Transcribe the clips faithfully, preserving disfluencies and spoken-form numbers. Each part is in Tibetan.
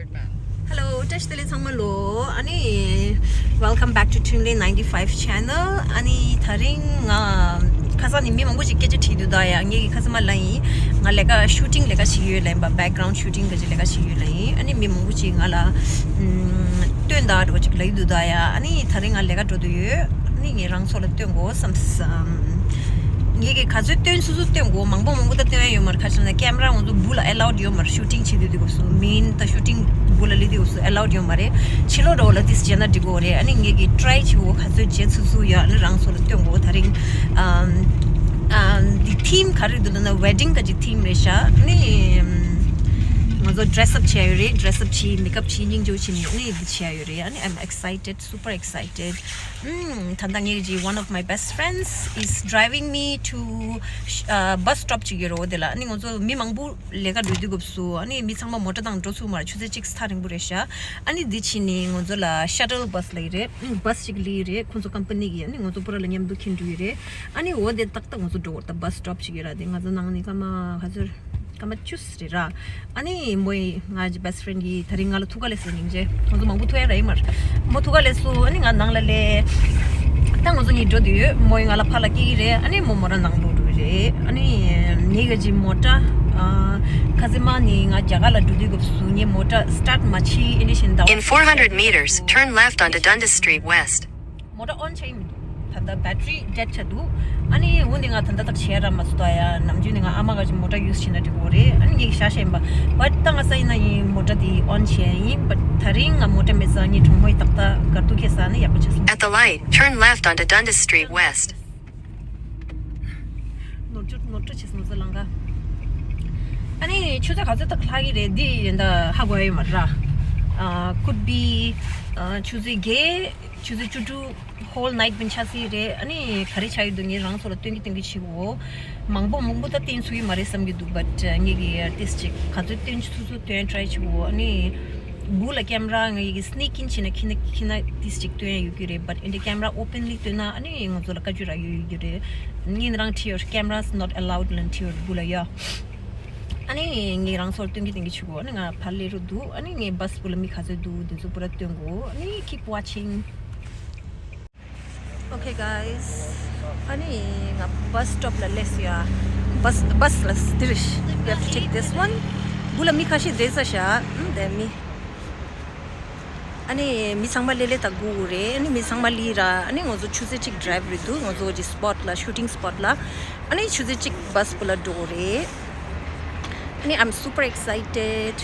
Hello, བཀྲ་ཤིས་བདེ་ལེགས་ཚང་མ་ལོ། ཨ་ནི། Welcome back to Trinley ninety-five channel. ཨ་ནི་དེ་རིང་ང་ཁ་སང་ནས་མི་མང་པོ་ཞིག་སྐད་ཆ་དྲིས་འདུག་ད་ཡ། ངས་ཀྱི་ཁ་སང་མ་ལ་ཡིན། ང་ལས་ཀ་ཤུ་ཊིང་ལས་ཀ་བྱེད་ཀྱི་ཡོད་ལ་ཡིན་པ། བེག་གྷ་རའུན་ཌི་ཤུ་ཊིང་གི་ལས་ཀ་བྱེད་ཀྱི་ཡོད་ལ་ཡིན། ཨ་ནི་མི་མང་པོ་ཞིག་ང་ལ་ཨམ་སྟོན་ད་འགྲོ་ཅིག་ལབ་ཀྱི་འདུག་ད་ཡ། ཨ་ནི་དེ་རིང་ང་ལས་ཀ་འགྲོ་འདོད་ཡོད། ཨ་ནི་ངས་རང་ཚོ་ལ་སྟོན་དགོས་བསམ་བསམ། ངས་ཀྱི་ག་ཚོད་སྟོན་སོ་སོ་སྟོན་དགོས། མང་པོ་མང་པོ་ད་སྟོན་ཡ་ཡོད་མ་རེད། ཁ་ཤས་ན་ཀེམ་ར་ང་ཚོ་སྦུག་ལ་ཨེ་ལའུ་ཌི་ཡོད་མ་རེད། ཤུ་ཊིང་བྱེད་དུས་དུས་སྐབས་སུ། མེན་ད་ཤུ་ཊིང་སྦུག་ལ་སླེབས་དུས་སྐབས་སུ་ཨེ་ལའུ་ཌི་ཡོད་མ་རེད། ཕྱི་ལོགས་འགྲོ་ལ་ཏིས་བྱས་ན་འགྲིག་གོ་རེད། ཨ་ནི་ངས་ཀྱི་ཊི་རའི་བྱེད་དགོས། ག་ཚོད་བྱེད་ཚུགས་ཚུགས་ཡ། ཨ་ནི་རང་ཚོ་ལ་སྟོན་དགོས། དེ་རིང་ཨམ་ཨམ་འདི་ཐིམ་ག་རེ་འདུག་ལབ་ན་ཝེ་ཌིང་གི་ཐིམ་རེད་ཤག་ཨ་ནི་ང་ཚོ་ཌི་རེ་སི་ཨབ་བྱས་ཡོད་རེད། ཌི་རེ་སི་ཨབ་བྱས། མེག་ཨབ་བྱས། སྙིང་རྗེ་བྱས་ནས་ཨ་ནི་འདི་བྱས་ཡོད་རེད། ཨ་ནི་I'm excited, super excited. ཨུམ། ད་ལྟ་ངའི་གི་one of my best friends is driving me to, uh, bus stop ཅིག་ཡོད་རེད། འོ་དེ་ལ། ཨ་ནི་ང་ཚོ་མི་མང་པོ་ལས་ཀ་འགྲོ་དུས་སྐབས་སུ། ཨ་ནི་མི་ཚང་མ་མོ་ཊ་དང་འགྲོ་ཚུགས་མ་རེད། ཆུ་ཚོད་གཅིག་ཐག་རིང་པོ་རེད་ཤག་ཨ་ནི་འདི་ཕྱིན་ནས་ང་ཚོ་ལ་ཤ་ཊལ་བྷ་སི་ལབ་ཀྱི་རེད། ཨུམ། བྷ་སི་ཅིག་སླེབས་ཀྱི་རེད། ཁོང་ཚོ་ཀམ་པ་ནི་གི། ཨ་ནི་ང་ཚོ་པུ་ར་ལ་མཉམ་དུ་འཁྱེར་འགྲོ་གི་རེད། ཨ་ནི་འོ་དེ་ཏག་ཏག་ང་ཚོ་འགྲོ་དགོས་རེད། ད་བྷ་སི་སི་ཊོབ་ཅིག་ཡོད་ར། དེ་ང་ཚོ་ནང་ནས་སྐར་མ་ག་ཚོད། སྐར་མ་བཅུ་རེད་ར། ཨ་ནི་མོ་ཡིས་ང་གི་བྷེ་སི་ཊི་ཕི་རེན་ཌི་ཡིས་དེ་རིང་ང་ལ་ཐུག་ག་སླེབས་སོང་། སྙིང་རྗེ། ཁོང་ཚོ་མང་པོ་ཐུག་ཡ་ར་ཡིན་མ་རེད། མོ་ཐུག་ག་སླེབས་སོང་། ཨ་ནི་ང་ནང་ལ་སླེབས། ད་ང་ཚོ་གཉིས་འགྲོ་དུས་མོ་ཡིས་ང་ལ་ཕར་ལ་སྐྱེལ་གྱི་རེད། ཨ་ནི་མོ་མོ་རང་ནང་ལོགས་འགྲོ་གི་རེད། ཨ་ནི་ངའི་གི་མོ་ཊ། ཨ། ཁ་སང་མ་ནི་ང་རྒྱ་གར་ལ་འགྲོ་དུས་སྐབས་སུ་ངའི་མོ་ཊ་སི་ཊར་ཊི་མ་བྱས། ཨ་ནི་བཞིན་ད། In four hundred meters, turn left onto Dundas Street West. མོ་ཊ་ཨོན་བྱས་ཡིན་མི་འདུག་ད་ལྟ་བེ་ཊི་རི་ཌེཌ་ཆགས་འདུག་ཨ་ནི་འོ་འདི་ང་ད་ལྟ་ད་བྱས་ར་མ་སོང་། ད་ཡ་ནམ་རྒྱུན་ནི་ང་ཨ་མ་ག་ཅིག་མོ་ཊ་ཡུ་སི་བྱས་ན་འགྲིག་གོ་རེད། ཨ་ནི་ངས་བཞག་བཞག་ཡིན་པ། བཊ་ད་ང་ས་ཡིན་ན་ཡིན་མོ་ཊ་འདི་ཨོན་བྱས་ཡིན། བཊ་ད་རིང་ང་མོ་ཊ་མེད་ཙང་ངའི་གྲོགས་མོ་ཡིས་ཏག་ཏག་གར་འདུག་ཁྱེད་ས་ནི་ཡག་པོ་བྱས་སོང་། At the light, turn left onto Dundas Street West. ནོར་བཅུད་ནོར་བཅུད་བྱས་སོང་ཟེར་ལང་ག་ཨ་ནི་ཆུ་ཚོད་ག་ཚོད་ཏག་ལྷག་གི་རེད། འདི་ཡིན་ད་ཧ་གོ་ཡ་ཡོད་མ་རེད་ར། ཨ། could be ཨ། ཆུ་ཚོད་བརྒྱད། ཆུ་ཚོད་བཅུ་དྲུག་ཧོལ་ནའིཊ་བིན་ཆགས་སྲིད་རེད། ཨ་ནི་ག་རེ་ཆགས་ཡོད་འདུག་ངས་རང་ཚོ་ལ་སྟོན་གྱི་སྟོན་གྱི་བྱེད་དགོས། མང་པོ་མང་པོ་ད་བསྟན་ཚུགས་ཀྱི་མ་རེད་བསམ་གྱི་འདུག་བཊ་ངས་ཀྱི་ཏིས་ཅིག་ག་ཚོད་སྟོན་ཚུགས་ཚུགས་སྟོན་ཊི་རའི་བྱེད་དགོས། ཨ་ནི་སྦུག་ལ་ཀེམ་ར་ངས་ཀྱི་སི་ནིག་ཨིན་བྱས་ན་ཁྱི་ན་ཁྱི་ན་ཏིས་ཅིག་སྟོན་ཡ་ཡོད་ཀྱི་རེད། བཊ་ཨིན་ཌི་ཀེམ་ར་ཨོ་པན་ལི་སྟོན་ན་ཨ་ནི་ང་ཚོ་ལ་བཀའ་བཀྱོན་རག་ཡོད་ཡོད་ཀྱི་རེད། ངས་ནི་རང་བྲིས་ཡོད། Cameras not allowed ལབ་བྲིས་ཡོད་སྦུག་ལ་ཡ། ཨ་ནི་ངས་རང་ཚོར་སྟོན་གྱི་སྟོན་གྱི་བྱེད་དགོས། ཨ་ནི་ང་ཕར་སླེབས་རོགས་འདུག་ཨ་ནི་ངས་བྷ་སི་སྦུག་ལ་མི་ག་ཚོད་འདུག་དེ་ཚོ་པུ་ར་སྟོན་དགོས། ཨ་ནི་keep watching. Okay guys, ཨ་ནི་ང་བྷ་སི་སི་ཊོབ་ལ་སླེབས་སོང་ཡ། བྷ་སི་བྷ་སི་ལ་འདིར། You have to take this one. སྦུག་ལ་མི་ཁ་ཤས་བསྡད་ས་ཤག་ཨུམ། དེ་མི། ཨ་ནི་མི་ཚང་མ་སླེབས་སླེབས་ད་སྒུག་དགོས་རེད། ཨ་ནི་མི་ཚང་མ་སླེབས་ར། ཨ་ནི་ང་ཚོ་ཆུ་ཚོད་གཅིག་ཌི་རའིབ་རེད་འདུག་ང་ཚོ་གི་སི་པོཊ་ལ། ཤུ་ཊིང་སི་པོཊ་ལ། ཨ་ནི་ཆུ་ཚོད་གཅིག་བྷ་སི་སྦུག་ལ་འགྲོ་དགོས་རེད། ཨ་ནི་I'm super excited.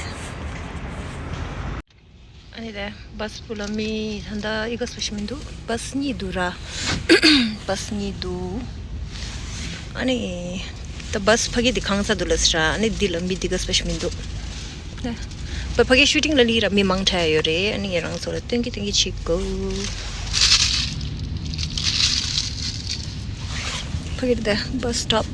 ཨ་ནི་རེད། བྷ་སི་སྦུག་ལ་མི་ད་ལྟ་ཨི་ག་སྤེ་ཤལ་མི་འདུག་བྷ་སི་གཉིས་འདུག་ར། བྷ་སི་གཉིས་འདུག་ཨ་ནི་ད་བྷ་སི་ཕ་གི་འདི་གང་ས་འདུག་ལབ་ས་ར། ཨ་ནི་འདི་ལ་མི་འདི་ག་སྤེ་ཤལ་མི་འདུག་ད་བྷ་ཕ་གི་ཤུ་ཊིང་ལ་ལི་ར་མི་མང་དྲགས་ཡོད་རེད། ཨ་ནི་ངས་རང་ཚོ་ལ་སྟོན་གྱི་སྟོན་གྱི་བྱེད་དགོས། ཕ་གི་འདི་བྷ་སི་སི་ཊོབ།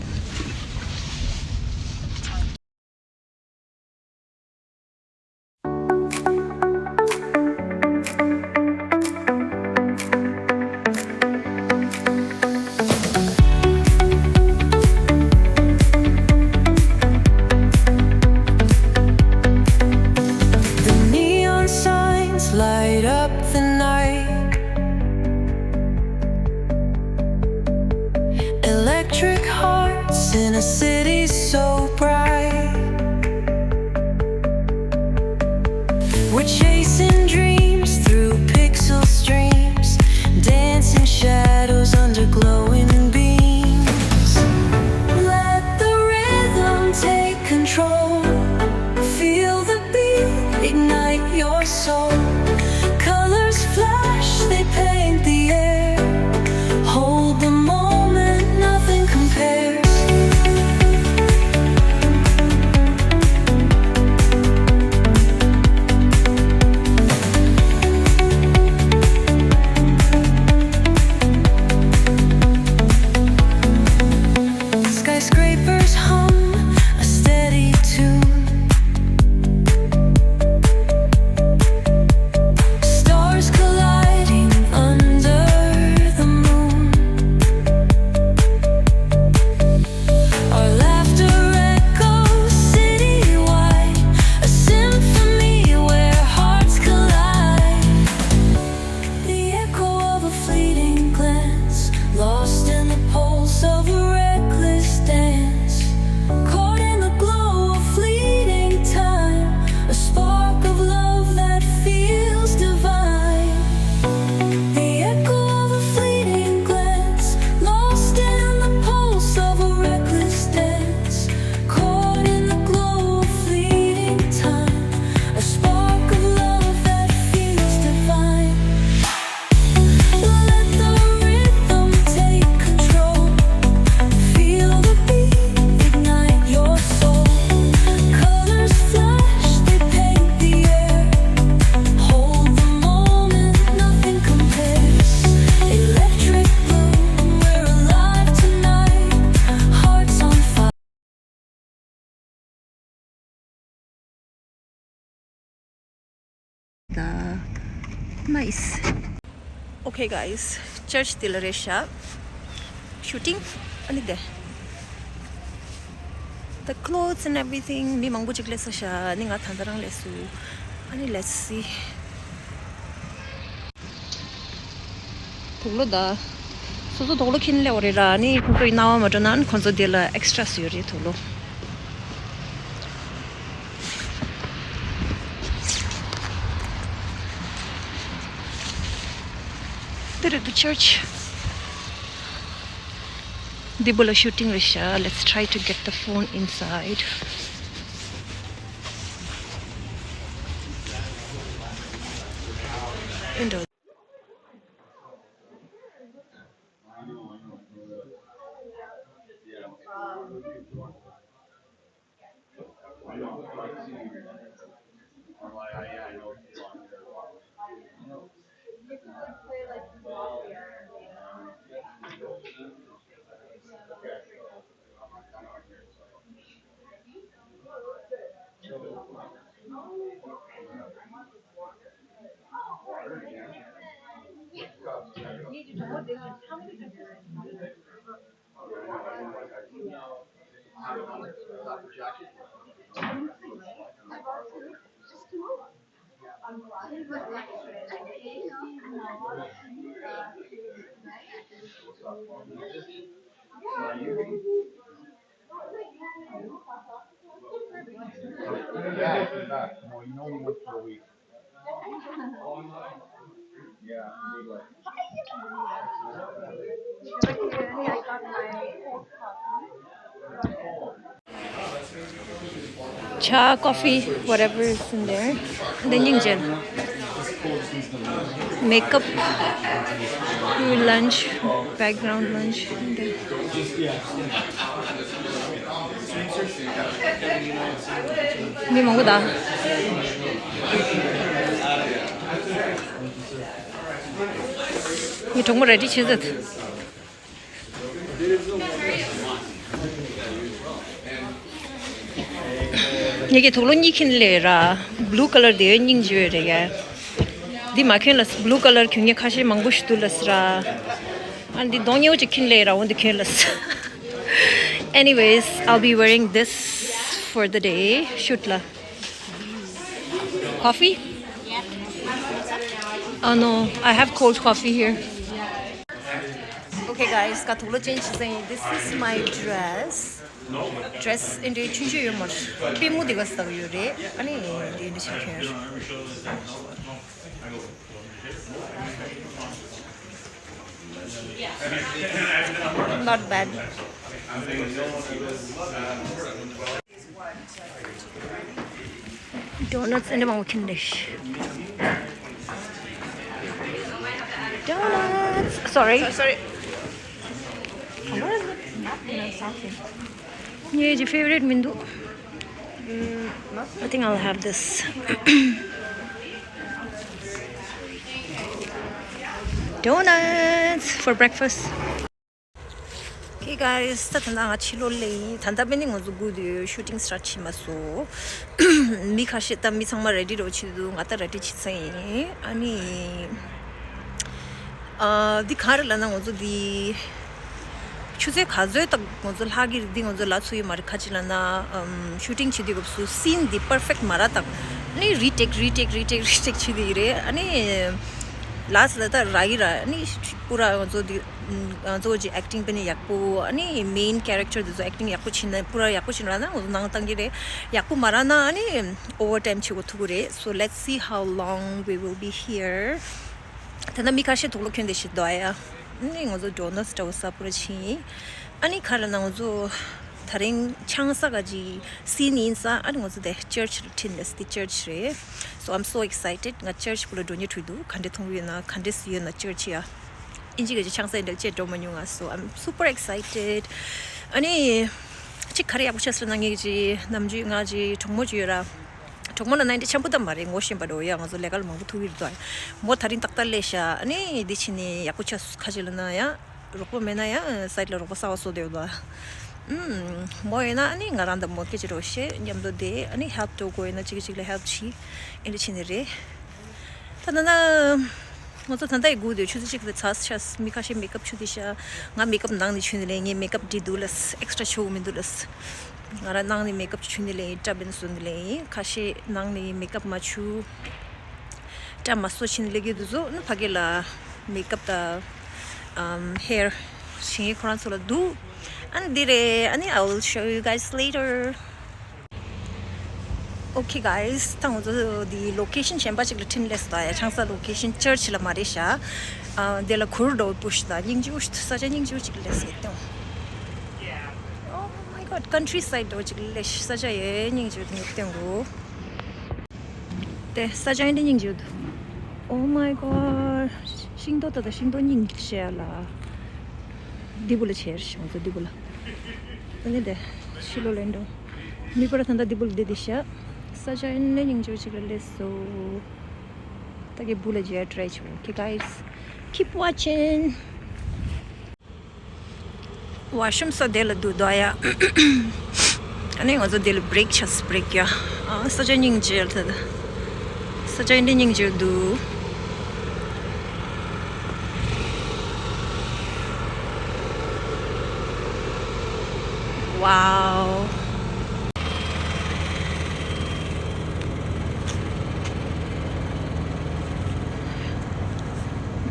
The neon signs light up the night. Electric hearts in a city so bright. We're chasing dreams through pixel streams, dancing shadows under glowing beams. Let the rhythm take control. Feel the beat, ignite your soul. Colors flash, they paint the air. Hold the moment, nothing compares. Nice. Okay guys, church དེ་ལ་རེད་ཤག shooting. ཨ་ནི་དེ། The clothes and everything མི་མང་པོ་ཅིག་སླེབས་ས་ཤག་ཨ་ནི་ང་ད་ལྟ་རང་སླེབས་སོང་། ཨ་ནི་let's see. དུག་ལོག་ད། སོ་སོ་དུག་ལོག་འཁྱེར་སླེབས་པ་རེད་ར། ཨ་ནི་ཁོང་ཚོ་ཡི་སྣང་བ་མ་འགྲོ་ན་ཨ་ནི་ཁོང་ཚོ་དེ་ལ་extra ཡོད་རེད་དུག་ལོག་དེ་རེད་འདུག church འདི་བུ་ལ་shooting རེད་ཤག Let's try to get the phone inside. Cha, coffee, whatever is in there. And then you can makeup, lunch, background lunch. And then མི་མང་པོ་ད། ངའི་གྲོགས་མོ་ready བྱེད་ཟེར། ངེད་ཀྱི་དུག་ལོག་གཉིས་འཁྱེར་སླེབས་ར། Blue colour དེ་སྙིང་རྗེ་རེད་ཡ། འདི་མ་གྱོན་ལ། Blue colour་གྱོན་མཁན་ཁ་ཤས་མང་པོ་ཞིག་འདུག་ལ་ཟེར་ར། ཨ་འདི་གདོང་ཉེ་བོ་ཅིག་འཁྱེར་སླེབས་ར། འོ་འདི་གྱོན་ལ་ཟེར། Anyways, I'll be wearing this for the day shoot ལ། Coffee? Oh no, I have cold coffee here. Okay guys, ད་དུག་ལོག་change བྱས་ཡིན། This is my dress. Dress ཨེ་འདྲའི་ཆུང་ཆུང་ཡོད་མ་རེད། པུས་མོ་དེ་ག་ས་ཡོད་རེད། ཨ་ནི་དེ་འདྲ་ཞིག་གྱོན། Not bad. Donuts in the mountain dish. Donuts. Sorry. Sorry. What is it? Not, you know, something. Yeah, your favorite mindu. Mm, not. I think I'll have this. Donuts for breakfast. Okay guys, ད་ད་ང་ཕྱི་ལོགས་ལ་ཡིན། ད་ལྟ་བས་ནི་ང་ཚོ་སྒུག་དུས་shooting start བྱས་མ་སོང་། མི་ཁ་ཤས་ད་མི་ཚང་མ་ready རོ་བྱེད་དུས་ང་ད་ready བྱེད་ཚར་ཡིན། ཨ་ནི་ཨ་འདི་ག་རེ་ལབ་ན་ང་ཚོ་འདི་ཆུ་ཚོད་ག་ཚོད་ད་ང་ཚོ་ལྷག་གི་རེད། འདི་ང་ཚོ་ལབ་ཚོད་ཡོད་མ་རེད། ག་ཅི་ལབ་ན་ཨམ་shooting བྱེད་དུས་སྐབས་སུ་scene འདི་perfect མ་རག་དང་། ཨ་ནི་retake retake retake retake བྱེད་དུས་རེད། ཨ་ནི་last ལ་ད་རག་གི་ར། ཨ་ནི་པུ་ར་ང་ཚོ་འདི་ང་ཚོ་གི་acting དཔེ་ནི་ཡག་པོ། ཨ་ནི་main character དེ་ཚོ་acting ཡག་པོ་བྱེད་ན། པུ་ར་ཡག་པོ་བྱེད་ན་ང་ཚོ་ནང་བཏང་གི་རེད། ཡག་པོ་མ་རག་ན་ཨ་ནི་overtime བྱེད་དགོས་ཐུག་གི་རེད། So let's see how long we will be here. ད་ལྟ་མི་ཁ་ཤས་དུག་ལོག་གྱོན་བསྡད་ཤག་འདུག་ཨ་ཡ། ཨ་ནི་ང་ཚོ་donuts འདྲ་བོ་ཟ་པུ་ར་ཕྱིན། ཨ་ནི་ག་རེ་ལབ་ན་ང་ཚོ་ད་རིང་ཆང་ས་ག་ཅིག་scene ཡིན་ས། ཨ་ནི་ང་ཚོ་དེ་church ལ་ཕྱིན་ནས་དེ་church རེད། So I'm so excited. ང་church སྐོར་ལ་མགྲོན་གཉེར་ཁྲོད་དུ་ག་འདྲས་མཐོང་གི་ཡོད་ན། ག་འདྲས་ཡོད་ན་church ཡ། ཨིན་ཇི་གི་ཆང་ས་ཡིན་འདྲ་ཅེས་འགྲོ་མ་མྱོང་ང་། So I'm super excited. ཨ་ནི་ཅིག་ག་རེ་ཡག་པོ་ཆགས་ཟེར་ན། ངེད་ཀྱི་ནམ་རྒྱུན་ང་ཅིག་གྲོགས་མོ་ཅིག་ཡོད་ར། གྲོགས་མོ་ལ་ན་འདི་འཆམ་པོ་ད་མ་རེད། ངོ་ཤེས་པ་འགྲོ་ཡ། ང་ཚོ་ལས་ཀ་ལ་མང་པོ་ཐུག་གི་རེད་དོ། མོ་ད་རིང་ཏག་ཏག་སླེབས་ཤག་ཨ་ནི་འདི་ཕྱིན་ནས་ཡག་པོ་ཆགས་སོང་། ཁ་ཅིག་ལབ་ན་ཡ། རོགས་པ་མེད་ན་ཡང་side ལ་རོགས་པ་གསར་པ་བཟོ་བསྡད་ཡོད་ལ། ཨུམ། མོ་ཡོད་ན་ཨ་ནི་ང་རང་དང་མོ་སྐད་ཆ་འདྲ་བོ་བཤད། མཉམ་དུ་བསྡད། ཨ་ནི་help འདྲ་བོ་དགོས་ཡོད་ན་གཅིག་གིས་གཅིག་ལ་help བྱེད། ཨེ་འདྲ་བྱས་ནས་རེད། ད་ད་ད། ང་ཚོ་ད་ལྟ་ཡི་སྒུག་སྡོད་ཆུ་ཚོད་གཅིག་ལ་ཚར་ཤག་མི་ཁ་ཤས་མེག་ཨབ་བྱུགས་བསྡད་ཤག་ང་མེག་ཨབ་ནང་ནས་བྱུགས་ནས་ལས། ངས་མེག་ཨབ་བྲིས་འདུག་ལ། ཨེག་སི་ཊ་ར་བྱུགས་མི་འདུག་ལ། ང་རང་ནང་ནས་མེག་ཨབ་བྱུགས་ནས་ལས། སྐྲ་བེན་བཟོ་ནས་ལས། ཁ་ཤས་ནང་ནས་མེག་ཨབ་མ་བྱུགས། སྐྲ་མ་བཟོ་བྱས་ནས་ལས་ཀྱི་འདུག་ཟོ་ན་ཕ་གི་ལ་མེག་ཨབ་དང་ཨམ་ཧེར་བྱེད་མཁན་ཁོ་རང་ཚོ་ལ་འདུག་ཨ་ནི་འདི་རེད། ཨ་ནི། I will show you guys later. Okay guys, ད་ང་ཚོ་འདི་ལོ་ཀེ་ཤན་གཞན་པ་ཅིག་ལ་ཁྲིད་སླེབས་སོང་ཡ། ཆང་ས་ལོ་ཀེ་ཤན་ཅར་ཆི་ལ་མ་རེད་ཤག་ཨ་དེ་ལ་གུར་འདྲ་པོ་ཞིག་དང་སྙིང་རྗེ་པོ་ཞིག་ས་ཆ་སྙིང་རྗེ་པོ་ཅིག་ལ་སླེབས་སོང་ཡ། Oh my god, countryside འདྲ་པོ་ཅིག་ལ་སླེབས་ཤག་ས་ཆ་ཡ་སྙིང་རྗེ་པོ་དེ་ངས་སྟོན་གོ། དེ་ས་ཆ་ཡིན་དེ་སྙིང་རྗེ་པོ་འདུག Oh my god, ཤིང་ཏོག་ད་ད་ཤིང་ཏོག་སྙིང་རྗེ་ལ། འདི་བུ་ལ་ཆེར་ཤོང་ཚོ་འདི་བུ་ལ། ཨ་ནི་དེ་ཕྱི་ལོགས་ལེན་འགྲོ། མི་པར་ད་ལྟ་འདི་བུ་ལ་བསྡད་དེ་ཤག་ས་ཆ་ཡིན་ནས་སྙིང་རྗེ་པོ་ཅིག་ལ་སླེབས་སོང་། ད་གི་བུ་ལ་མཇལ་ཊ་རའི་བྱེད། Okay guys, keep watching. ཝ་ཤུམ་ས་དེ་ལ་འདུག་དོ་ཡ། ཨ་ནི་ང་ཚོ་དེ་ལ་བྷི་རེག་ཆགས་བྷི་རེག་ཡ། ཨ་ས་ཆ་སྙིང་རྗེ་ལ་ད་ས་ཆ་ཡིན་དེ་སྙིང་རྗེ་འདུག Wow.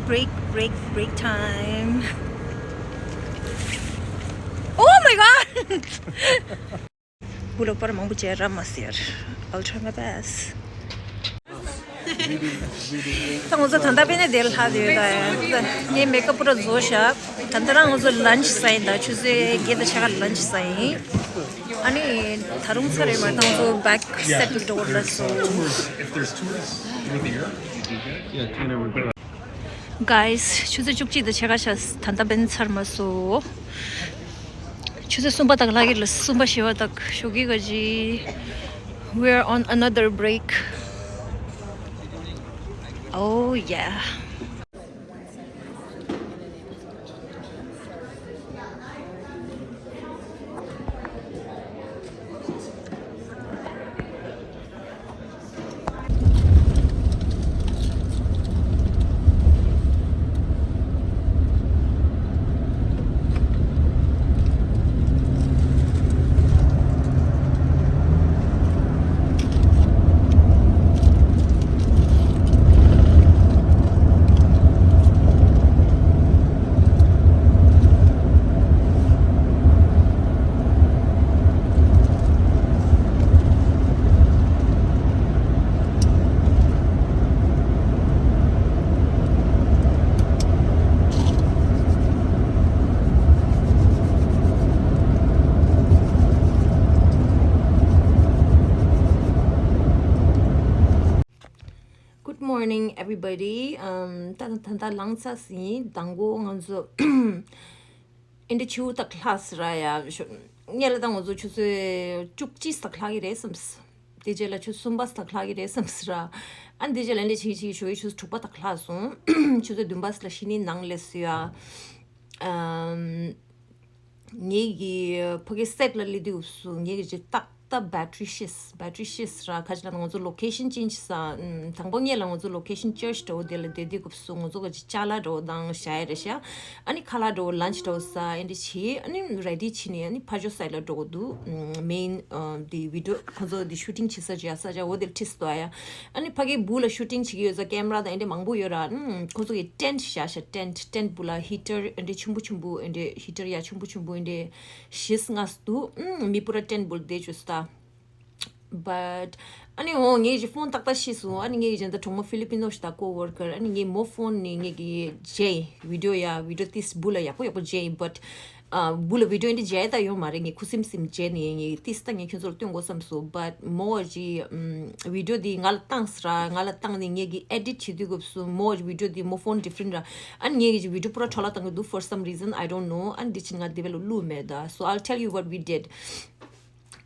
Break, break, break time. Oh my god! བུ་ལོ་པར་མང་པོ་བྱས་ར་མ་ཟེར། I'll try my best. ད་ང་ཚོ་ད་ལྟ་དཔེ་ནས་དེར་ལྷག་དེ་ཡོད་ད་ཡ། ངས་མེག་ཨབ་པུ་ར་བཟོ་ཤག་ད་ལྟ་རང་ང་ཚོ་ལན་ཆི་ཟ་ཡིན། ད་ཆུ་ཚོད་བརྒྱད་དང་ཕྱེད་ཀ་ལན་ཆི་ཟ་ཡིན། ཨ་ནི་ད་རུང་ཚར་རེད་མ། ད་ང་ཚོ་བེག་སེཊ་འགྲོ་ར་སོང་། Guys, ཆུ་ཚོད་བཅུ་གཅིག་དང་ཕྱེད་ཀ་ཤག་ད་ལྟ་དཔེ་ནས་ཚར་མ་སོང་། ཆུ་ཚོད་གསུམ་པ་དང་ལྷག་གི་ལ། གསུམ་པ་བཞི་པ་དང་ཞོགས་ཀས་ག་ཅི། We're on another break. Oh yeah. Good morning, everybody. Um, ད་ད་ད་ལངས་ཚར་ཟིན། དང་པོ་ང་ཚོ་ཨིན་དྲ་ཆུ་ད་ལྷག་སི་ར་ཡ། ཤོ་ངས་ལ་ད་ང་ཚོ་ཆུ་ཚོད་བཅུ་གཅིག་ད་ལྷག་གི་རེད་བསམས། དེ་རྗེས་ལ་ཆུ་གསུམ་པ་ད་ལྷག་གི་རེད་བསམས་སི་ར། ཨ་དེ་རྗེས་ལ་ཨིན་དྲ་ཆི་ཆི་ཞོ་ཡི་ཆུ་ཚོད་དྲུག་པ་ད་ལྷག་སོང་། ཆུ་ཚོད་བདུན་པ་ལ་ཤི་ནི་ནང་ལས་སུ་ཡ། ཨམ། ངེད་ཀྱི་ཕ་གི་སེཊ་ལ་སླེབས་དུས་སུ་ངེད་ཀྱི་ཏག་ཏག་བེ་ཊི་རི་ཤི་སི་བེ་ཊི་རི་ཤི་སི་ར། ཁ་ཅིག་ལ་ང་ཚོ་ལོ་ཀེ་ཤན་ཅེན་ཇི་ས། ཨམ། དང་པོ་ངེད་ལ་ང་ཚོ་ལོ་ཀེ་ཤན་ཅར་ཆི་འདྲ་བོ་དེ་ལ་བསྡད་དུས་སྐབས་སུ་ང་ཚོ་ག་ཅིག་ཅ་ལག་འདྲ་བོ་དང་བཞག་ཡ་རེད་ཤག་ཨ་ནི་ཁ་ལག་འདྲ་བོ་ལན་ཆི་འདྲ་བོ་ཟ་ཨེ་འདྲ་བྱས། ཨ་ནི་རེ་ཌི་བྱས་ནས་ཨ་ནི་ཕ་ཇོ་སའིཌ་ལ་འགྲོ་དགོས་འདུག་ཨམ། མེན་ཨ་དེ་བི་ཌི་ཡོ་ཁོང་ཚོ་དེ་ཤུ་ཊིང་བྱེད་ས་བྱས་ས་ཆ་འོ་དེ་ལ་ཁྲིད་སོང་ཡ། ཨ་ནི་ཕ་གི་བུ་ལ་ཤུ་ཊིང་བྱེད་ཀྱི་ཡོད་ས་ཀེམ་ར་དང་ཨེ་འདྲ་མང་པོ་ཡོད་ར། ཨམ། ཁོང་ཚོ་གི་ཊེན་ཊི་བཞག་ཤག་ཊེན་ཊི་ཊེན་ཊི་བུ་ལ་ཧི་ཊར་ཨེ་འདྲ་ཆུང་པོ་ཆུང་པོ་ཨེ་འདྲ་ཧི་ཊར་ཡ་ཆུང་པོ་ཆུང་པོ་ཨེ་འདྲ་བཞི་ལྔ་འདུག་ཨམ། མི་བུ་ར་ཊེན་ཊི་བུ་ལ་བསྡད་བཅུག་སྟ། བཊ་ཨ་ནི་འོ་ངེད་ཀྱི་ཕོན་ཏག་ཏག་ཤི་སོང་། ཨ་ནི་ངེད་ཀྱི་གཞན་དག་གྲོགས་མོ་ཕི་ལི་པི་ནོ་ཞིག་དང་ཀོ་ཝོར་ཀར། ཨ་ནི་ངས་མོ་ཕོན་ནས་ངེད་ཀྱི་མཇལ་བི་ཌི་ཡོ་ཡ་བི་ཌི་ཡོ་ཏིས་བུ་ལ་ཡག་པོ་ཡག་པོ་མཇལ་ཡིན། བཊ་ཨ་བུ་ལ་བི་ཌི་ཡོ་འདི་མཇལ་ད་ཡོད་མ་རེད། ངས་ཁུ་སིམ་སིམ་མཇལ་ནས་ངས་ཏིས་ད་ངས་ཁྱོད་ཚོར་སྟོན་དགོས་བསམ་སོང་། བཊ་མོ་ཀྱི་ཨམ་བི་ཌི་ཡོ་འདི་ང་ལ་བཏང་ཟེར་ར། ང་ལ་བཏང་ནས་ངེད་ཀྱི་ཨེ་ཌིཊ་བྱེད་དུས་སྐབས་སུ་མོ་ཀྱི་བི་ཌི་ཡོ་འདི་མོ་ཕོན་ཌི་ཕ་རེན་ཊི་ར། ཨ་ནི་ངེད་ཀྱི་བི་ཌི་ཡོ་པུ་ར་འཕྲོ་བརླག་བཏང་གི་འདུག for some reason, I don't know. ཨ་ནི་འདི་ཕྱིན་ང་དེ་བས་ལ་བླུག་མེད་ད། So I'll tell you what we did.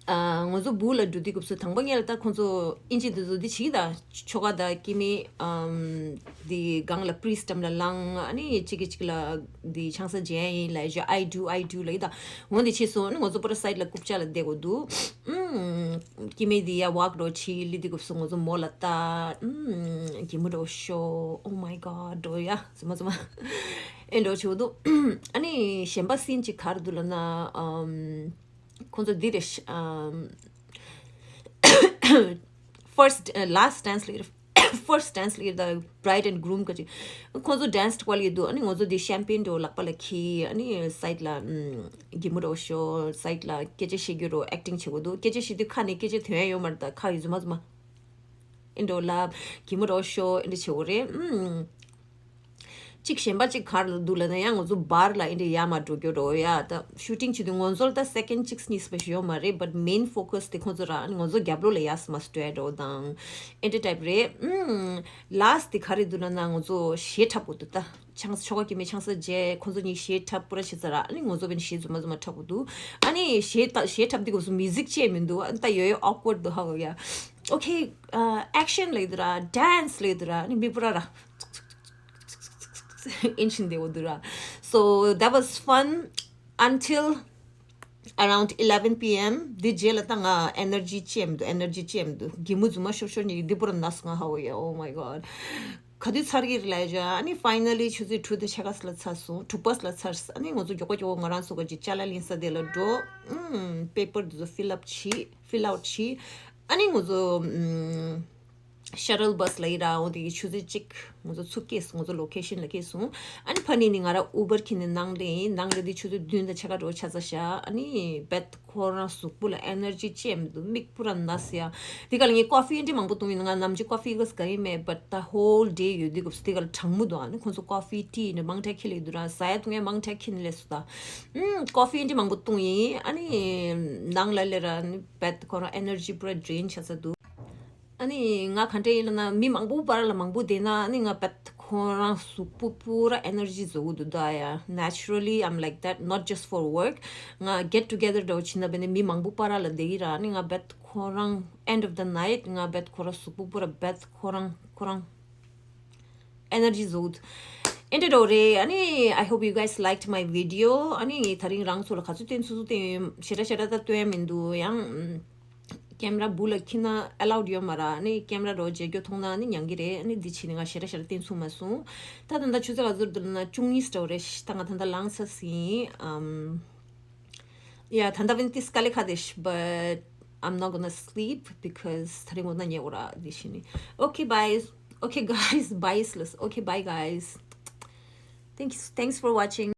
ཨ་ང་ཚོ་བུ་ལ་འགྲོ་དུས་སྐབས་སུ་དང་པོ་ངེད་ལ་ད་ཁོང་ཚོ་ཨིན་ཇི་འདི་ཚོ་འདི་བྱེད་ཀྱི་ད་ཆོ་ག་ད་ཀི་མི་ཨམ་འདི་སྒང་ལ་པི་རི་སི་འགྲམ་ལ་ལངས། ཨ་ནི་གཅིག་གིས་གཅིག་ལ་འདི་ཆང་ས་མཇལ་ཡིན་ལབ་ཞོ། I do, I do ལབ་ཀྱི་ད། འོ་འདི་བྱས་སོང་། ཨ་ནི་ང་ཚོ་པུ་ར་སའིཌ་ལ་རྐུབ་ཀྱག་ལ་བསྡད་དགོས་འདུག་ཨམ། ཀི་མི་འདི་ཡ་ཝག་འགྲོ་བྱེད་སླེབས་དུས་སྐབས་སུ་ང་ཚོ་མོ་ལ་ལྟ། ཨམ། གད་མོ་འདྲ་བོ་ཤོར། Oh my god འགྲོ་ཡ་རྫུན་མ་རྫུན་མ། ཨེ་འགྲོ་བྱེད་འདུག་ཨ་ནི་གཞན་པ་སིན་གཅིག་ག་རེ་འདུག་ལབ་ན། ཨམ། ཁོང་ཚོ་འདི་རེད། ཨམ། first last dance ལ་first dance ལ་the bride and groom ག་ཅིག་ཁོང་ཚོ་dance འགྲོ་ལ་ཡོད་འདུག་ཨ་ནི་ང་ཚོ་འདི་champagne འདྲ་བོ་ལག་པ་ལ་འཁྱེར། ཨ་ནི་side ལ་ཨམ། གད་མོ་འདྲ་བོ་ཤོར། side ལ་སྐད་ཆ་བཤད་རྒྱུ་འདྲ་བོ་acting བྱེད་དགོས་འདུག་སྐད་ཆ་བཤད་དུས་ཁ་ནས་སྐད་ཆ་ཐོན་ཡ་ཡོད་མ་རེད། ད་ཁ་ཡི་རྫུན་མ་རྫུན་མ། ཨེ་འདྲ་བོ་ལབ། གད་མོ་འདྲ་བོ་ཤོར། ཨེ་འདྲ་བྱེད་དགོས་རེད། ཨམ། གཅིག་གཞན་པ་གཅིག་ག་རེ་འདུག་ལབ་ན་ཡང་ང་ཚོ་bar ལ་ཨེ་འདྲ་ཡར་མར་འགྲོ་རྒྱུ་འདྲ་བོ་ཡ། ད་shooting བྱེད་དུས་ང་ཚོ་ལ་ད་second གཅིག་གཉིས་སྤེ་ཞིག་ཡོད་མ་རེད། but main focus དེ་ཁོང་ཚོ་ར་ང་ཚོ་རྒྱབ་ལོགས་ལ་ཡར་མར་འགྲོ་ཡ་འདྲ་བོ་དང་ཨེ་འདྲ་type རེད། ཨམ། last དེ་ག་རེ་འདུག་ལབ་ན་ང་ཚོ་གཞས་འཁྲབ་དགོས་འདུག་ད་ཆང་ཆོ་ག་སྐྱེ་མེད་ཆང་ས་རྗེས་ཁོང་ཚོ་གཉིས་གཞས་འཁྲབ་པུ་ར་བྱེད་ཚར་ར། ཨ་ནི་ང་ཚོ་བས་གཞས་རྫུན་མ་རྫུན་མ་འཁྲབ་དགོས་འདུག་ཨ་ནི་གཞས་ད་གཞས་འཁྲབ་དུས་སྐབས་སུ་music ཅིག་མི་འདུག་ཨ་ནི་ད་ཡོད་ཡོད་awkward འདུག་ཧ་གོ་ཡ། okay, uh, action ལབ་ཀྱི་འདུག་ར། dance ལབ་ཀྱི་འདུག་ར། ཨ་ནི་མི་པུ་ར་ར་ཨིན་ཤིན་བསྡད་འོ་འདུག་ར། so that was fun until around eleven p.m. འདི་རྗེས་ལ་ད་ང་energy ཅིག་མི་འདུག energy ཅིག་མི་འདུག་གད་མོ་རྫུན་མ་ཤོར་ཤོར་ནི་འདི་པུ་ར་ན་སོང་ང་ཧ་གོ་ཡ། oh my god ག་དུས་ཚར་གྱི་རེད་ལབ་ཡ། ཨ་ནི་finally ཆུ་ཚོད་དྲུག་དང་ཕྱེད་ཀ་ལ་ཚར་སོང་། དྲུག་པ་ལ་ཚར་སོང་། ཨ་ནི་ང་ཚོ་མགྱོགས་པོ་མགྱོགས་པོ་ང་རང་ཚོ་ག་ཅིག་ཅ་ལག་ལེན་ས་དེ་ལ་འགྲོ། ཨམ། paper དེ་ཚོ་fill up བྱེད། fill out བྱེད། ཨ་ནི་ང་ཚོ་ཨམ། shuttle bus ལ་ཡི་ར་འོ་དེ་གི་ཆུ་ཚོད་གཅིག་ང་ཚོ་ཚུར་སྐྱེལ་སོང་། ང་ཚོ་location ལ་སྐྱེལ་སོང་། ཨ་ནི་ཕ་ནི་ནི་ང་རང་Uber ཁྱེར་ནས་ནང་ལ་ཡིན། ནང་ལ་དེ་ཆུ་ཚོད་བདུན་དང་ཕྱེད་ཀ་འགྲོ་ཆ་ཚ་ཤག་ཨ་ནི་བད་ཁོ་རང་གཟུགས་པོ་ལ་energy ཅིག་མི་འདུག་མིག་པུ་ར་ན་སོང་ཡ། དེ་ག་ལ་ངས་coffee ཨེ་འདྲ་མང་པོ་བཏུང་ཡིན། ང་ནམ་རྒྱུན་coffee ག་ས་ག་ཡིན་མེད། but the whole day ཡོད་དུས་སྐབས་སུ་དེ་ག་ལ་གྲང་མོ་འདུག་ཨ་ནི་ཁོང་ཚོ་coffee tea ནི་མང་དྲགས་ཁྱེར་ལ་ཡོད་འདུག་ར། ཟ་ཡ་བཏུང་ཡ་མང་དྲགས་ཁྱེར་ནས་སླེབས་སོང་ད། ཨུམ། coffee ཨེ་འདྲ་མང་པོ་བཏུང་ཡིན། ཨ་ནི་ནང་ལ་སླེབས་ར་ནི་བད་ཁོ་རང་energy པུ་ར་drain ཆགས་ཚར་འདུག་ཨ་ནི་ང་ག་འདྲ་ཡིན་ལབ་ན་མི་མང་པོ་བར་ལ་མང་པོ་བསྡད་ན་ཨ་ནི་ང་བད་ཁོ་རང་གཟུགས་པོ་པུ་ར་energy རྫོགས་འདུག་ད་ཡ། naturally I'm like that, not just for work. ང་get together འདྲ་བོ་བྱེད་ན་བས་ནི་མི་མང་པོ་བར་ལ་བསྡད་ཀྱི་ར། ཨ་ནི་ང་བད་ཁོ་རང་end of the night ང་བད་ཁོ་རང་གཟུགས་པོ་པུ་ར་བད་ཁོ་རང་ཁོ་རང་energy རྫོགས་འདུག་ཨེ་འདྲ་འདྲ་བོ་རེད། ཨ་ནི་I hope you guys liked my video. ཨ་ནི་ད་རིང་རང་ཚོ་ལ་ག་ཚོད་བསྟན་ཚུལ་ཚུལ་བསྟན་ཡོད་ཞེ་དྲག་ཞེ་དྲག་ད་སྟོན་ཡ་མི་འདུག་ཡང་ཨམ། camera སྦུག་ལ་འཁྱེར་ན་allowed ཡོད་མ་རེད། ཨ་ནི་camera འདྲ་བོ་མཇལ་རྒྱུ་མཐོང་ན་ཨ་ནི་མྱང་གི་རེད། ཨ་ནི་འདི་བྱས་ནས་ང་ཞེ་དྲག་ཞེ་དྲག་བསྟན་ཚུགས་མ་སོང་། ད་ད་ལྟ་ཆུ་ཚོད་ག་ཚོད་འདུག་ན་བཅུ་གཉིས་འདྲ་བོ་རེད། ད་ང་ད་ལྟ་ལངས་ཚར་ཟིན། ཨམ། yeah ད་ལྟ་བན་ཏིས་དཀའ་ལས་ཁག་དེ་ཤི་but I'm not gonna sleep because ད་རིང་འོ་ན་ཉལ་འོ་ར་འདི་བྱས་ནས། okay bye. okay guys, bye ལ། okay bye guys. thanks thanks for watching.